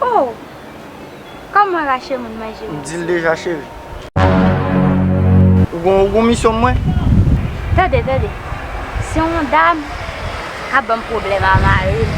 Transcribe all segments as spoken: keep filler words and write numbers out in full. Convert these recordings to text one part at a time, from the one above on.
Oh! Kòman rache moun manje? M di l deja, cheri. Ou gon, ou gon misyon mwen? Tande, tande. Se yon dam k ap ban m pwoblèm a mari m.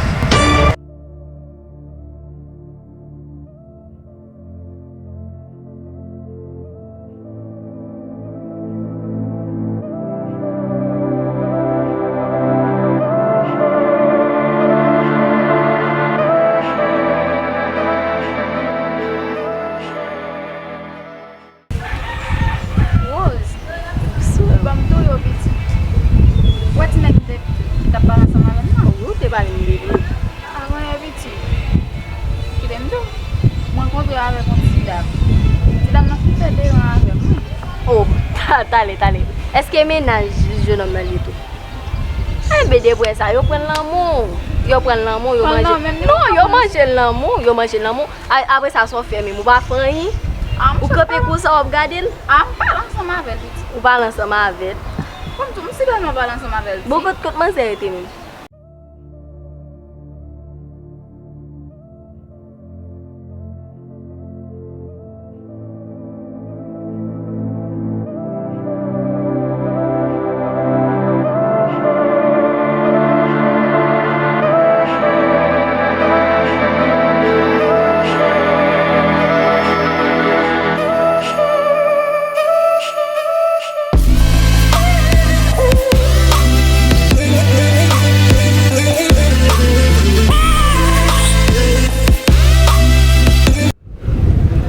Rose, si w ban m tou yo pitit. Ou wè ti nèg ki te, ki t ap pale ansanm avè m nan? Wi, ou te pale m de li. Avan yè pitit. Kite m di w. M rankontre avèk yon ti dam. Ti dam nan fin fè de an avè m, wi. Oh, ta-, tale, tale. Èske mennaj jennonm nan li ye tou? Enben, deprè sa, yo pran l lanmou. Yo pran l lanmou, yo manje. Non, yo manje l lanmou, yo manje l lanmou. A-, apre sa, sa w fè menm? Ou pa fè anyen? Ou kanpe konsa, w ap gade l? A, m pale ansanm avè l, pitit. Ou pale ansanm avè l? Kòm tou, m si tèlman pale ansanm avè l, di. Bon, kot, kot manzè rete menm?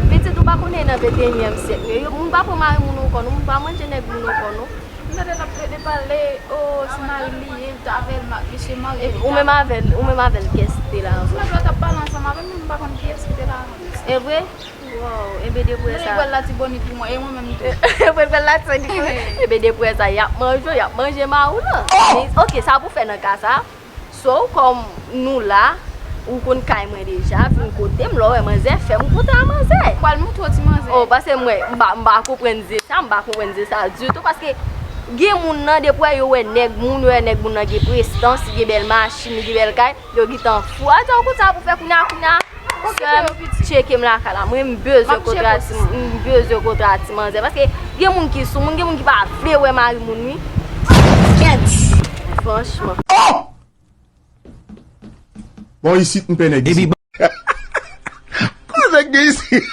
Pitit, ou pa konnen nan venteyinyèm syèk nou ye, moun pa pran mari moun ankò non, moun pa manje nèg moun ankò non. M tande n ap plede pale, o, se mari li ye, l t avè l, ma-, mesye marye. Epi ou menm avè l, ou menm avè l, kiyès ki te la ankò? Ti nèg la t ap pale ansanm avè m, men m pa konn kiyès ki te la ankò. E vre? Wow, enben deprè sa. Li pral Latibonit pou mwen, e mwen menm tou. Pral Latibonit pou mwen. Enben deprè sa, y ap manje w, y ap manje mari w lan. Men, oke, sa pou fè nan ka sa. So, kòm nou la, ou konn kay mwen deja, vin kote m, lè w wè manzè, fè m kontre a manzè. Pral montre w ti manzè. Oh, paske mwen, m pa, m pa konprann ze sa, m pa konprann ze sa ditou, paske gen moun nan, depi yo wè nèg moun, yo wè nèg moun nan gen prestans, li gen bèl machin, li gen bèl kay, yo gentan fou. Atò, ou konn sa pou fè kounya, kounya? Sèl tcheke m lakay la. Mwen, m bezwen kontre a ti, m bezwen kontre a ti manzè. Paske gen moun ki sou moun, gen moun ki pa vle wè mari moun, wi. Franchman. Oh! Bon, isit, m pè nèg isit. Kote nèg gen isit?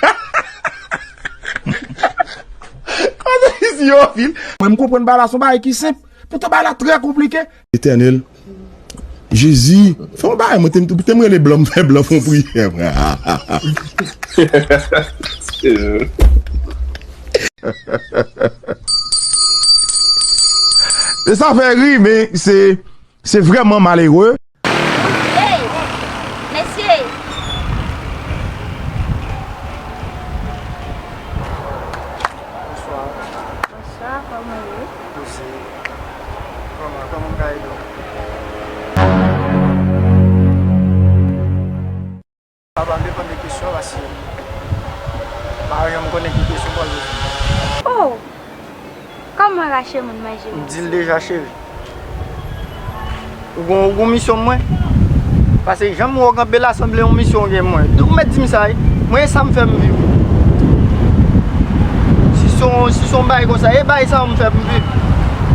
Kote isit, yo, vil? Mwen, m konprann bagay la, se yon bagay ki senp. Poutan, bagay la trè konplike. Etènèl, Jezi, fè yon bagay, mwen te, te m rele blan, m fè blan fè yon priyè, mwen. E sa fè ri, men se, se vrèman malere. Hey, mesye! Bonswa. Bonswa, kòman w ye? Poze. Kòman, kòman m ka ede w? Papa, m depann de kesyon, paske m pa janm konnen ki kesyon poze sou mwen. Oh! Kòman rache moun manje? M di l deja, cheri. Ou gon, ou gon misyon mwen? Paske jan m wè w kanpe la, sanble yon misyon w gen mwen. Ou mèt di m sa, wi. Mwen, e sa m fè m viv. Si se yon, si se yon bagay konsa, e bagay sa yo m fè m viv.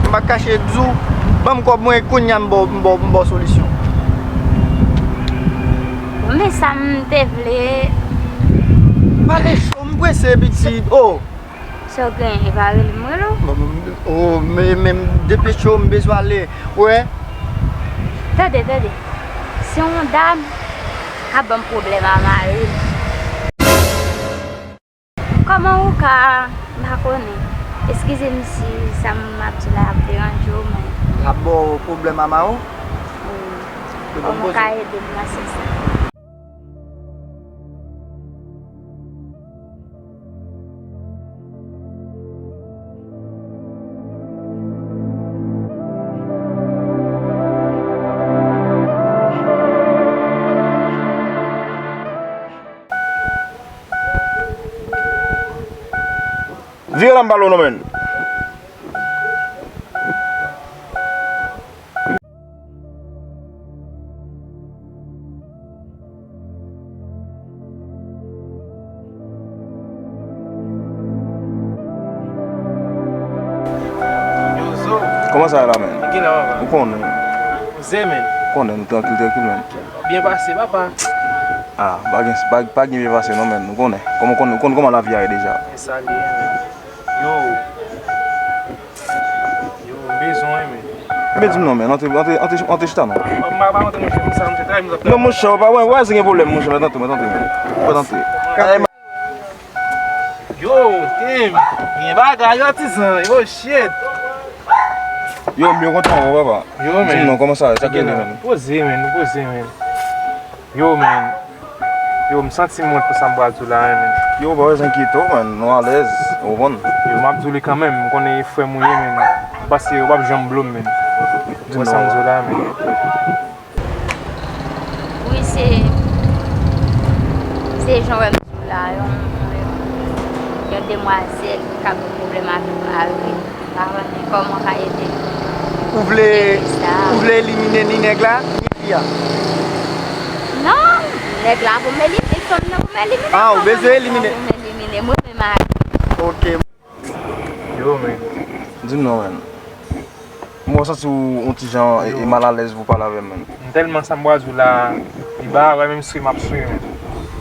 M pa kache di w, ban m kòb mwen, kounya m ba w, m ba w, m ba w solisyon. Bon, men sa m te vle. Pale cho, m prese, pitit. Oh! Sa w genyen, e pa rele m rele w? Bon, bon, oh, men, men, depeshe w, m bezwen ale. Ou wè? Tande, tande. Se yon dam k ap ban m pwoblèm a mari m. Kòman ou ka, m pa konnen. Eskize m si sa m ap di la ap deranje w, men. L ap ba w pwoblèm a mari w? Wi. Kòman w ka ede m nan sans sa? Vire la m pale w non, menn. Kòman sa ye la, menn? Ou konnen. Koze, menn. Ou konnen, nou trankil, trankil, menn. Byen pase, papa. Ah, pa gen, pa, pa gen byen pase, non, menn. Ou konnen. Kòman, ou konnen, ou konnen kòman lavi a ye deja. E sa li ye, menn. Yo. Yo, m bezwen, menn. Men di m non, menn. Antre, antre, antre, antre chita, non. M pa, pa antre, monchè, m sa, monchè, tray m zòt. Non, monchè, pa, wè, wè, se gen pwoblèm, monchè, mèt antre, mèt antre, menn. Mèt antre. Yo, Tim, gen bagay, yo, tizan, yo, shit. Yo, m byen kontan wè w, papa. Yo, menn. Di m non, kòman sa ye? Sa k rele, menn? Poze, menn, poze, menn. Yo, menn. Yo, m santi m wont pou sa m pral di w la, menn. Yo, pa bezwen enkyete w, menn. Nou alèz, ou konprann? Yo, m ap di w li kanmenm, m konnen e frè m ou ye, menn. M panse ou p ap janm blo m, menn. Ou wè sa m di w la, menn. Wi, se, se jan w wè m sou la, yon, yon, yon demwazèl ki ka gen pwoblèm avèk mari l, m pa konnen kòman w ka ede m. Ou vle, ou vle elimine ni nèg la, ni fi a? Non, nèg la pou m elimine, fanm nan pou m elimine. Ah, ou bezwen elimine. Pou m elimine, mwen menm mari. Ok. Yo, men. Di m non, menn. M wè w santi w yon ti jan e, e malalèz pou w pale avè m, menn. M tèlman sa m pral di w la, li pa wè menm swi m ap swi, menn.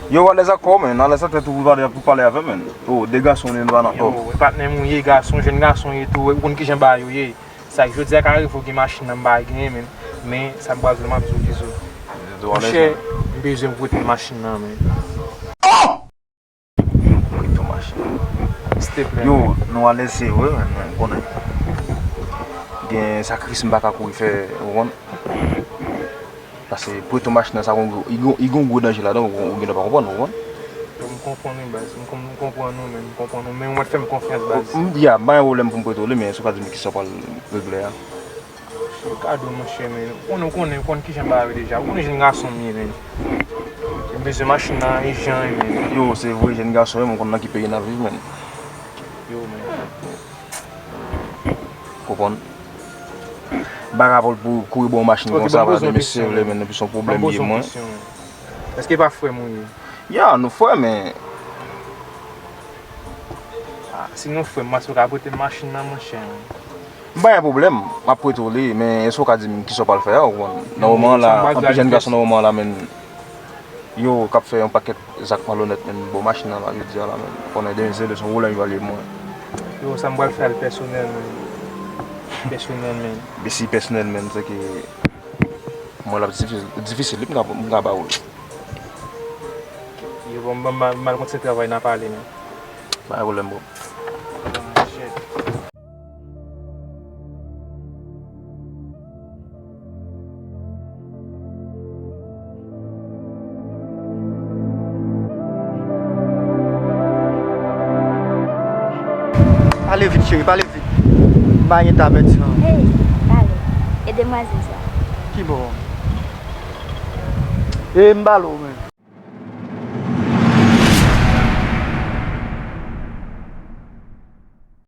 Yo, w alèz ak kò w, menn. Alèz ak tèt ou pou pale, pou pale avè m, menn. Oh, de gason, menn, pa nan kò. Yo, patnè m ou ye, gason, jèn gason ye tou, ou konn kijan bagay yo ye. Sa k jodi a ka rive w gen machin nan m pa genyen, menn. Men, sa m pral di w, m ap di w, Kizo. Monchè, m bezwen w prete m machin nan, menn. Prete w machin. Yo, nou alèz se vre, men, men, konnen. Gen sakrifis m pa ka kouri fè, ou konprann? Paske prete w machin nan, sa gon, li gon, li gon gwo danje ladan, ou, ou gen dwa pa konprann, ou konprann? M konprann ou, baz. M kon-, m konprann ou, men m konprann ou. Men ou mèt fè m konfyans, baz. M, ya, m pa gen pwoblèm pou m prete w li, men si w ka di m kisa w pral regle a. Kado, monchè, men. Ou konnen, ou konnen, ou konn kijan bagay yo deja. Ou konnen jèn gason m ye, men. M bezwen machin nan, ijan, men. Yo, se vre, jèn gason, men, m konn nan ki peyi n ap viv, men. Yo, men. Konprann? M pa ka pou, pou kouri ba w machin konsa, men, men se vre, men, epi se yon pwoblèm li ye, mwen. Èske pa frè m ou ye? Ya, nou frè, men. Ah, si nou frè, m panse w ka prete m machin nan, monchè. M pa gen pwoblèm, m ap prete w li, men èske w ka di m kisa w pral fè a, ou konprann? Nan moman an la, anpil jèn gason nan moman an la, men, yo k ap fè yon pakèt zak malonèt, men, bò machin nan la, jodi a la, men, konnen demen zele, se yon pwoblèm li pral ye pou mwen. Yo, sa m pral fè a l pèsonèl, men. Pèsonèl, men. Men si pèsonèl, men, se ke mwen l ap difisil, difisil, wi, m ka, m ka ba ou l. Yo, bon, m, m, m al kontinye travay, n a pale, men. Pa gen pwoblèm, bro. Pale vit, cheri, pale vit. M pa gen tan pèdi, non. Hey, pale. E demwazèl sa? Ki bò? E m pale w, men.